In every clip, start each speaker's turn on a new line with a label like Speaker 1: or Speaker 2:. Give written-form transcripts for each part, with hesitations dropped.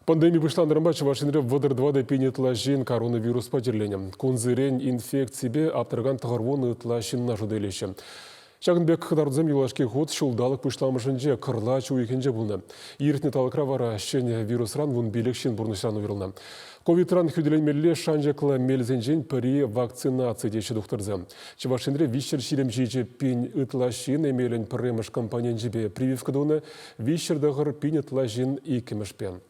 Speaker 1: Пандеми пуҫланнӑранпа Чӑваш Енре 34 пин ытла ҫын коронавируспа чирленӗ. Кунсерен инфекципе аптӑракан 90 ытла ҫынна шута илеҫҫӗ. Ҫакӑн пек кӑтартусем юлашки хут ҫулталӑк пуҫламӑшӗнче кӑрлач уйӑхӗнче пулнӑ. Иртнӗ талӑкра вара ҫӗнӗ вирусран 15 ҫын пурнӑҫран уйрӑлнӑ. Ковидран хӳтӗленмелли шанчӑклӑ мелсенчен пӗри вакцинаци теҫҫӗ тухтӑрсем. Чӑваш Енре 327 пин ытла ҫын эмелӗн пӗрремӗш компоненчӗпе прививка тунӑ, 309 пин ытла ҫын иккӗмӗшпе.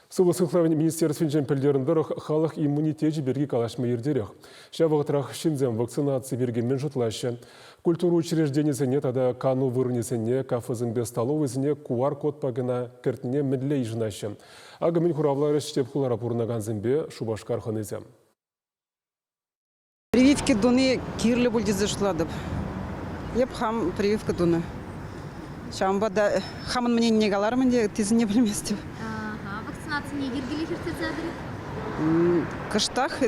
Speaker 1: Сывлӑх сыхлавӗн министерствинчен пӗлтернӗ тӑрӑх, халӑх иммунитечӗ пирки калаҫма иртерех. Ҫав вӑхӑтрах ҫынсем вакцинаци пирки мӗн шутлаҫҫӗ? Культура учрежденийӗсене тата кану вырӑнӗсене, кафесемпе столовӑйсене QR-кодпа кӑна кӗртнине мӗнле йышӑнаҫҫӗ? Акӑ мӗн хуравларӗҫ тӗп хулара пурӑнакансемпе Шупашкар хӑнисем.
Speaker 2: Прививки туни кирлӗ пуль тесе шутлатӑп. Эп хам прививка тунӑ. Ҫавӑнпа та хамӑн мненине каларӑм ӗнтӗ, ыттисене пӗлместӗп.
Speaker 3: Ага, вакцинацине йӗркелех ирттерсе ятӑр-и?
Speaker 2: Кӑштах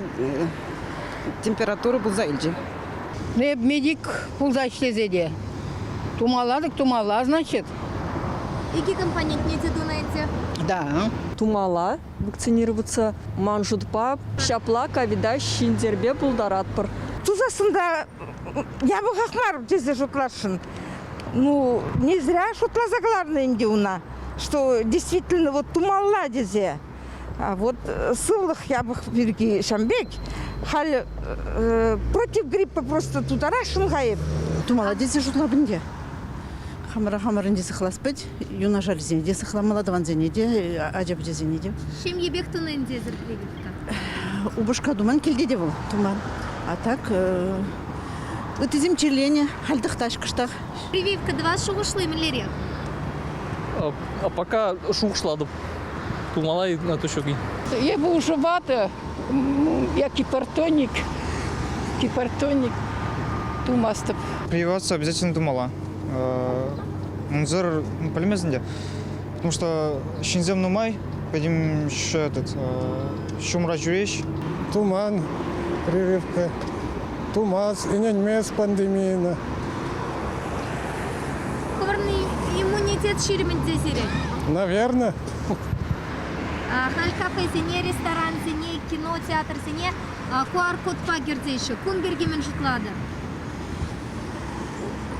Speaker 2: температура пулса илчӗ.
Speaker 4: Эп медик пулса ӗҫлесе те. Тумалла-тӑк тумалла, значит.
Speaker 3: Икӗ компонентне те тунӑ ӗнтӗ.
Speaker 4: Да.
Speaker 5: Тумалла вакцинироваться ман шутпа ҫапла ковида ҫӗнтерме пултаратпӑр.
Speaker 6: Тусассӑн та япӑхах мар тесе шутласшӑн. Ну, не зря шутласа кӑларнӑ ӗнтӗ уна, что действительно вот тумалла тесе. А вот сывлӑх япӑх пирки ҫам пек. Халь против гриппа просто тутарасшӑн-ха эп.
Speaker 7: Тумалла тесе шутлап ӗнтӗ. Хамӑра хамӑрӑн те сыхлас пӗт, юнашарсене те сыхламалла, тӑвансене те, ача-пӑчасене те.
Speaker 3: Ҫемьепех тунӑ ӗнтӗ эсир прививка?
Speaker 7: Упӑшка туман, килте те вӑл туман. А так ыттисем чирленӗ, халь тӑхтаҫ кӑштах.
Speaker 3: Прививка тӑвас шухӑшлӑ мӗнлерех?
Speaker 8: А пока шухӑшлатӑп. Тумалла на то ҫук-и?
Speaker 4: Эпӗ уже ватӑ, я гипертоник, гипертоник тумастӑп.
Speaker 9: Прививаться обязательно тумалла. Унсӑр пӗлмесен те. Потому что ҫынсем нумай, пӗтӗм этот, ҫумра ҫӳреҫ.
Speaker 10: Туман прививка. Тумас, ӗненмес пандемияна.
Speaker 3: Хӑвӑрӑн иммунитет ҫирӗмӗнте сирӗн?
Speaker 10: Наверное.
Speaker 3: Халь кафесене, ресторансене, кино, театрсене QR-кодпа кӗртеҫҫӗ. Кун пирки мӗн шутлатӑр?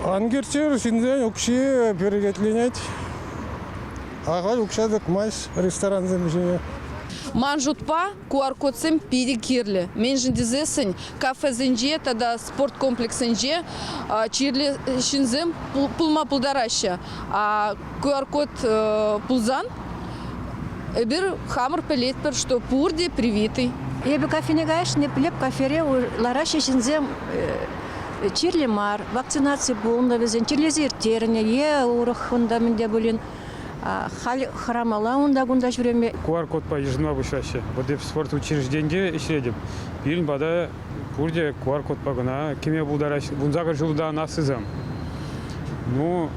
Speaker 10: Ан кӗртчӗр, ҫынсен укҫи перекетленет. Ахаль укҫа тӑкмасть ресторансем ҫине.
Speaker 11: Ман шутпа, QR-кодсем питӗ кирлӗ. Мӗншӗн тесессӗн кафесенче тата спорт комплексӗнче чирлӗ ҫынсем пулма пултараҫҫӗ. А QR-код пулсан эпир хамӑр пӗлетпӗр, что пурте привитый.
Speaker 12: Эпӗ кафене каясшӑн, эп кафере лараҫҫӗ ҫынсем чирлӗ мар, вакцинаци пулнӑ вӗсен, чирлесе ирттернӗ е урӑх унта мӗн те пулин. Халь хӑрамалла унта-кунта ҫӳреме.
Speaker 13: QR-кодпа йышӑнма пуҫлаҫҫӗ. Вот эп спорт учрежденинче ӗҫлетӗп. Пирӗн пата пурте QR-кодпа кӑна кӗме пултараҫҫӗ. 18 ҫултан аслисем. Ну,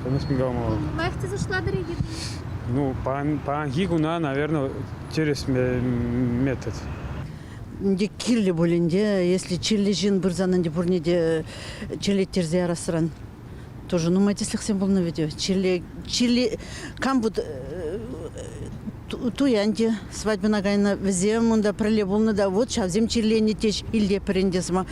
Speaker 3: Лайӑх тесе шутлатӑр-и?
Speaker 13: Ну, паянхи куна, наверное, тӗрӗс метод.
Speaker 7: Ӗнтӗ кирлӗ пуль ӗнтӗ, если чирлӗ ҫын пырсан ӗнтӗ пурне те чирлеттерсе ярасран. Тоже нумай тӗслӗхсем пулнӑ вӗт. Чирле, чирле, кам вот туянчӗ, свадьбӑна кайнӑ, вӗсем унта пӗрле пулнӑ та, вот ҫавсем чирленӗ теҫ, илтепӗр ӗнтӗ сӑмах.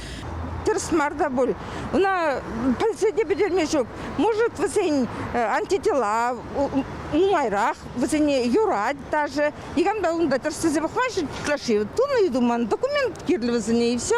Speaker 6: Тӗрӗс мар та пуль. Ӑна пӗлсе те пӗтерме ҫук. Может, вӗсен антитела нумайрах, вӗсене юрать даже. Никам та унта тӗрӗслесе пӑхмасть ытлашши. Тунӑ-и туман, документ кирлӗ вӗсене, и все.